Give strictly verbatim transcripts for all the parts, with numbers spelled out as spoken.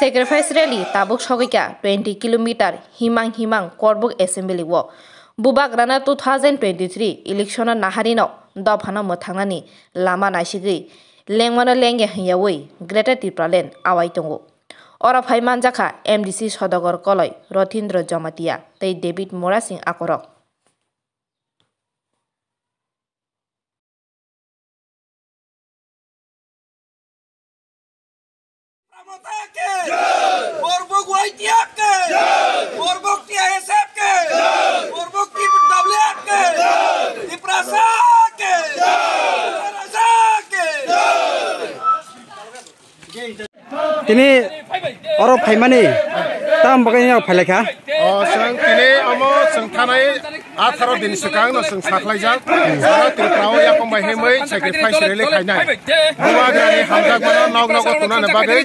Sacrifice rally tabuk sogwikha twenty kilometer himang himang Korbuk Assembly o. Bubagrano two thousand twenty-three election o naharino dophano mwthangnani lama naisigwi lengmano lengya hwnyawi Greater Tipraland awai tongo. Oro phai manjakha M D C Sodogor Koloi, Rothindro Jamatia tei David Murasing akorok. Borbok Y T F ke! Borbok T I S F ke! Borbok T W F ke! Tiprasa ke! Tiprasa ke! Tini oro phaimani tam bagwi no phailai kha. O, chwng tini omo chwng thanai atharo din swkang no chwng sakhlaijak. Sara Tripura o yakung bai himwi sacrifice rally khainai. Bubagrani hamjakmano nok nogo tunani bagwi.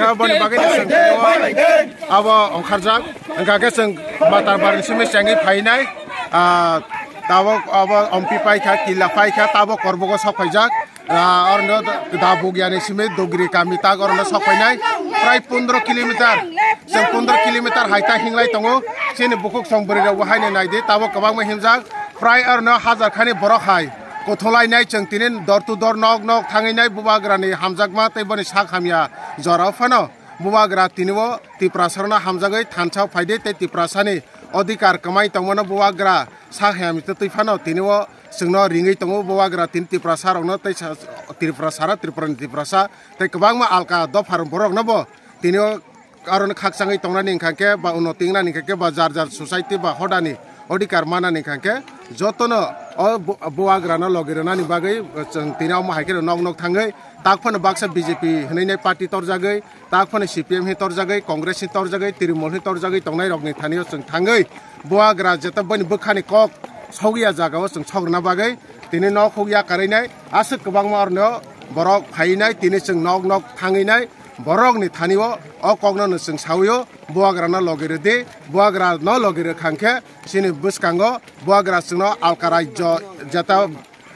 Aboni bagwi no chwng tini o abo ongkharjak. Hwnkha khe chwng Matar Barni simi chengwi phainai. Ah, tabok abo ompi paikha, killa paikha, tabok Korbogo sok phaijak. Ah, orono da bugya ni simi Dugri kami tak orono sok painai. Prai pondro kilometer. Chwng pondro kilometer hai ta hinglai tongo. Chini bukhuk song bwrwi rok bo haino naidi. Tabok kwbangma himjak. Prai orono hajar khani borok hai. Kotholainai chwng tini door to door nok nok thangwi nai Bubagrani hamjakma tei boni sak hamya jora o phano. Bubagra tini o Tiprasa rokno hamjagwi thansa o phaidi tei Tiprasani odhikar kwmai tongmano Bubagra sak hamya twi phano tini o chwngno ringwi tongo Bubagra tini Tiprasa rokno tei sa-, Tiprasa, Tripurani Tiprasa tei kwbangma alka dopha borokno bo tini o aroni khakchangwi tongnani hwnkha khe ba uno tingnani hwnkha khe ba jar jar society ba hodani odhikar manani hwnkha khe jotono o Bu-, Bubagrano logi rwnani bagwi chwng tini omo hai kheno nok nok thangwi tak phano baksa B J P hwnwi nai party torjagwi tak phano C P M hwnwi torjagwi, Congress hwnwi torjagwi, Trinamool hwnwi torjagwi tongnai rokni thani o chwng thangwi Bubagra jeta boni bwkhani kok sogya jaga o chwng sogrwna bagwi tini nok huk yakarwi nai aswk kwbangma orno borok phaiwi nai tini chwng nok nok thangwi nai borokni thani o o kokno no chwng sawi o Bubagrano logi rwdi Bubagrano logi rwkha hwnkhe chini bwskango Bubagra chwngno alka rajyo jeta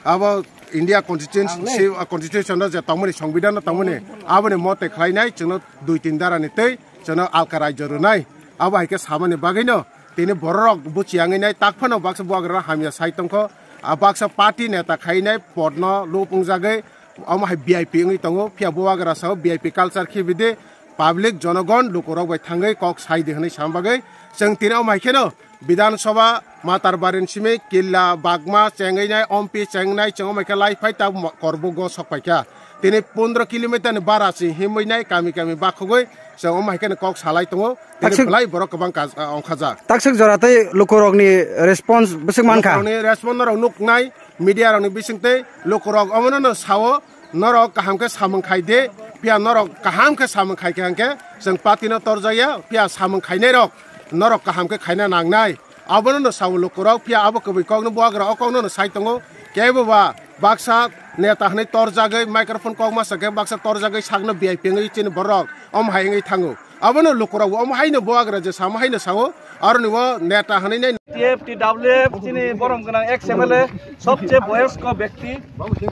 abo India constituency, constitution no je tongmani, songbidhan no tongmani, aboni mote khlainai chwngno dui tin darani tei chwngno alka rajyo rwnai. Abo hai khe samani bagwino tini bororok buchi yangwi nai tak phano baksa Bubagra hamya sai tongkho. A baksa party neta khainai podno lub wngjagwi omo hai V I P wngwi tongo. Phiya Bubagra sao V I P culture khibidi public jonogon lukurok bai thangwi kok saidi hwnwi sam bagwi chwng tini omo hai kheno Bidhan Sabha Matar Barin simi killa bagma chengwi nai ompi chengnai chwng omai khe lai phai ta mo-, Korbugo sok pai kha. Tini pondro kilometer ni bara se himwi nai kami kami bakhogwi chwng omai khe kok salai tongo. Tini Takswk belai borok kwbang kaj-, ah, ongkhajak. Takswk jora tei lukurokni response bwswk mankha? Lukurokni response norok nuknai media rokni bisingtwi lukurok omono no sao. Norok kaham khe samung khai di, phiya norok kaham khe samung khai khe hwnkhe chwng party no torjakya, phiya samung khainai rok norok kaham khe khaina nangnai. Abono no sao lukurok, phiya abo kwbwi kokno Bubagra o kokno no sai tongo. Kebo ba baksa neta hwnwi torjagwi microphone kok masa khe baksa torjagwi sakno V I P wngwi chini borok omo hai wngwi thango. Abono lukurok bo omo haino Bubagra je samo haino sao, aroni bo neta hwnwi nai. T F, T W F, chini borom gwnang ex M L A, sobche boyosko byakti,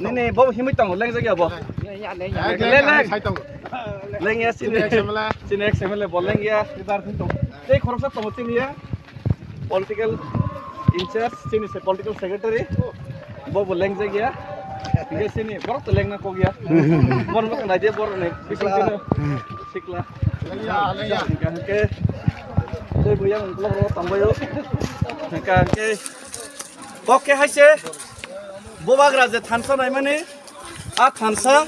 nini bo himwi tongo, lengjak ya bo. Leng, leng. Lengya chini, chini ex M L A bo lengya. Tei khoroksa tongo chini ya. Political in charge, chini se political secretary, bo bo lengjak ya. Hingke chini borok to lengna kok ya. Borok no nai de, borok ni bising chini sikla. Hingke, hingke, tei bo yang ukolog ro tangbaio. Hingke, hingke, kok khe hai se, Bubagra je thansa naimani, a thansa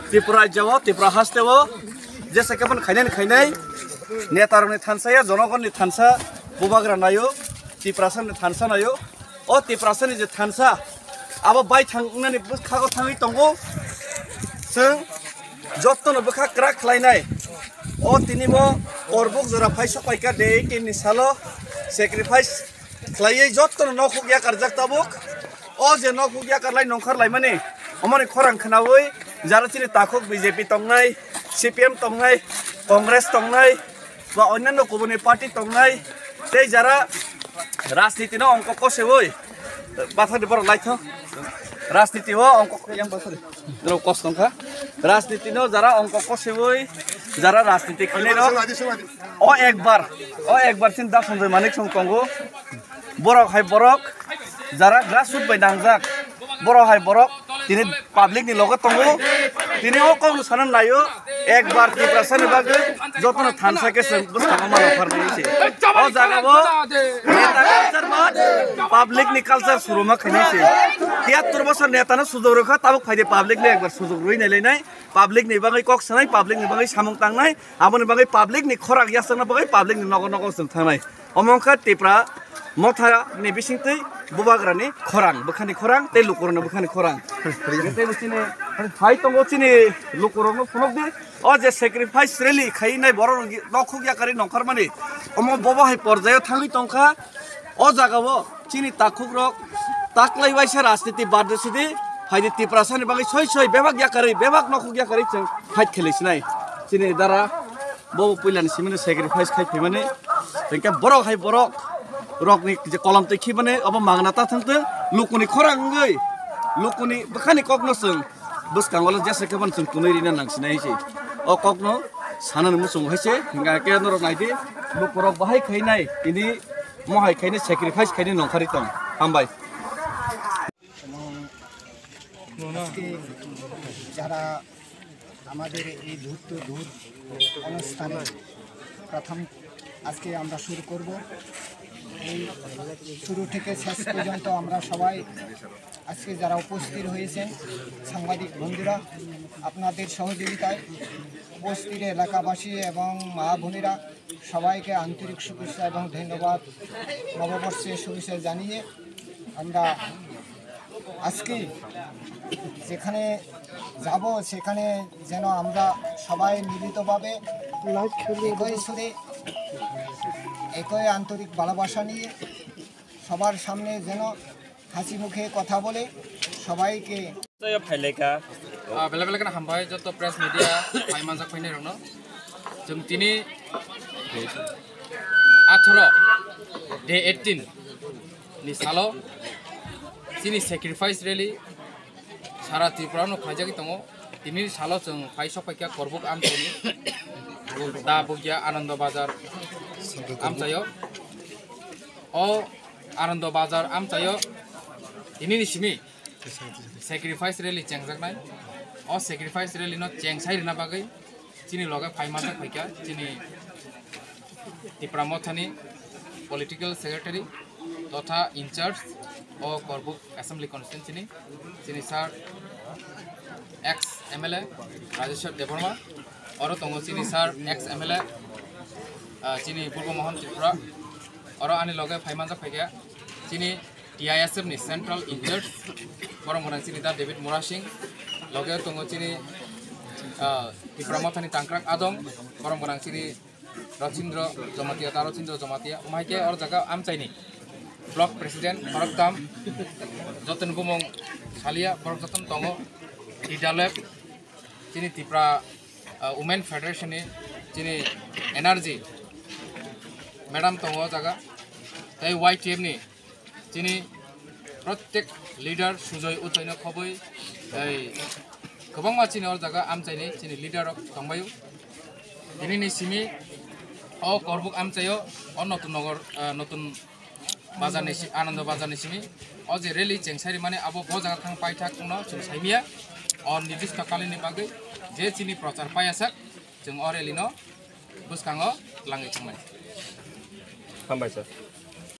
Tripura rajya o, Tripura haste o, jesa khe phano khainai ni khainai, neta rok ni thansa ya, jonogon ni thansa, Bubagra naio, Tiprasa ni thansa naio, o Tiprasa ni je thansa, abo bai thang wngnani bwkhago thangwi tongo, chwng jotono bwkha kwrak khlainai, o tini bo Korbuk jora phai sok pai kha, de eighteen ni salo sacrifice khlaiwi jotono nok huk yakarjak tabuk. O je nok huk yakarlai nongkhor laimani, omoni khorang khwnaui jara chini takhuk B J P tongnai, C P M tongnai, Congress tongnai, ba onyanno kubuni party tongnai, tei jara rajniti no ongko koseui bathakni borok laithok. Rajniti o ongko yang basari. Rok kos tongkha. Rajniti no jara ongko kosibui, jara rajniti khinai rok. O ekbar, o ekbar sin da Sanjoy Manik song tongo. Borok hai borok, jara grassroot bai nangjak. Borok hai borok, tini public ni logo tongo. Tini o kok no sana naio. Ekbar Tiprasa ni bagwi jotono thansa khe chwng bwskango mano pharmani se. O jaga o neta culture ba public ni culture suruma khaini se. Tiyattor bosor neta no sujok rwkha, tabuk phaidi public no ekbar sujok rwi nai lainai. Public ni bagwi kok sanai, public ni bagwi samung tangnai, aboni bagwi public ni khorang yasakna bagwi public ni nogo nogo chwng thangnai. Omo wngkha Tipra Motha ni bisingtwi bubagrani khorang, bwkhani khorang tei lukurokni bwkhani khorang. Tei bo chini hai tongo chini lukurokno phunukdi. O je sacrifice rally khainai borok rok nokhuk yakarwi nongkhormani. Omo bobo hai porjaio thangwi tongkha. O jagao chini takhukrok taklai waisa rajniti bad rwsidi. Phaidi Tiprasani bagwi soi soi bebak yakarwi, bebak nokhuk yakarwi chwng fight khlai sinai. Chini dara Bo puilani simino sacrifice khai phaimani, hingke borok hai borok rokni je kolom twi khibani obo magna ta thangtwng, lukuni khorang wngwi, lukuni bwkhani kokno chwng bwskango le jesa khe bono chwng twnwi rina nang sinai se. O kokno sanani muchungo hai se, hingke norok naidi, lukurok bahai khainai, tini mohai khainai, sacrifice khainai nongkhari tong. Hambai. এবং আজকে যারা আমাদের এই ধূর্ত ধূর অনুষ্ঠানে প্রথম আজকে আমরা শুরু করব। এই শুরু থেকে শেষ পর্যন্ত আমরা সবাই আজকে যারা উপস্থিত হয়েছেন সাংবাদিক বন্ধুরা, আপনাদের সহযোগিতায় উপস্থিত এলাকাবাসী এবং মা বোনেরা সবাইকে আন্তরিক শুভেচ্ছা এবং ধন্যবাদ, নববর্ষের শুভেচ্ছা জানিয়ে আমরা আজকে যেখানে যাব সেখানে যেন আমরা সবাই মিলিতভাবে একই সুরে একই আন্তরিক ভালোবাসা নিয়ে সবার সামনে যেন হাসি মুখে কথা বলে সবাইকে Tei phailai kha. Ah, belai belai kheno hambai joto press media phai manjak phainai rokno. Chwng tini atharo day eighteen ni salo chini sacrifice rally sara Tripura no khlaijagwi tongo. Tini salo chwng phai sok phaikha Korbuk amchaini da bugya Anando Bazar amchaio. O Anando Bazar amchaio tini ni simi sacrifice rally chengjaknai. O sacrifice rally no chengsai rwna bagwi chini loge phai manjak phaikha chini Tipra Mothani political secretary totha in charge o Korbuk assembly constituency ni chini sir ex M L A Rajeshwar Debbarma, oro tongo chini sir ex M L A, ah, chini Purbo Mohon Tripura, oro ani loge phai manjak phaikha chini T I S F ni central in charge, borok gwnang chini da David Murasing, loge tongo chini, ah, Tipra Mothani Tangkrak Adong, borok gwnang chini Rachindra Jamatia, ta Rachindra Jamatia, umai khe oro jaga amchaini block president, khoroktham, jotoni bumung salia, borok jotono tongo, T W F, chini Tipra, ah, Women Federation ni chini Energy madam tongo o jaga, tei Y T F ni chini protek leader Sujoy Utoino khobwi, ei, kwbangma chini o jaga amchaini chini leader rok tongbaio. Tini ni simi o Korbuk amchaio o Notun Nogor, ah, Notun Bazar ni si-, Anando Bazar ni simi o je rally chengsarimani abo bo jaga thang paithak wngno chwng saimia. O nirdisto kalini bagwi je chini prochar payasak chwng o rally no bwskango twlangwi thangnai. Hambai sir.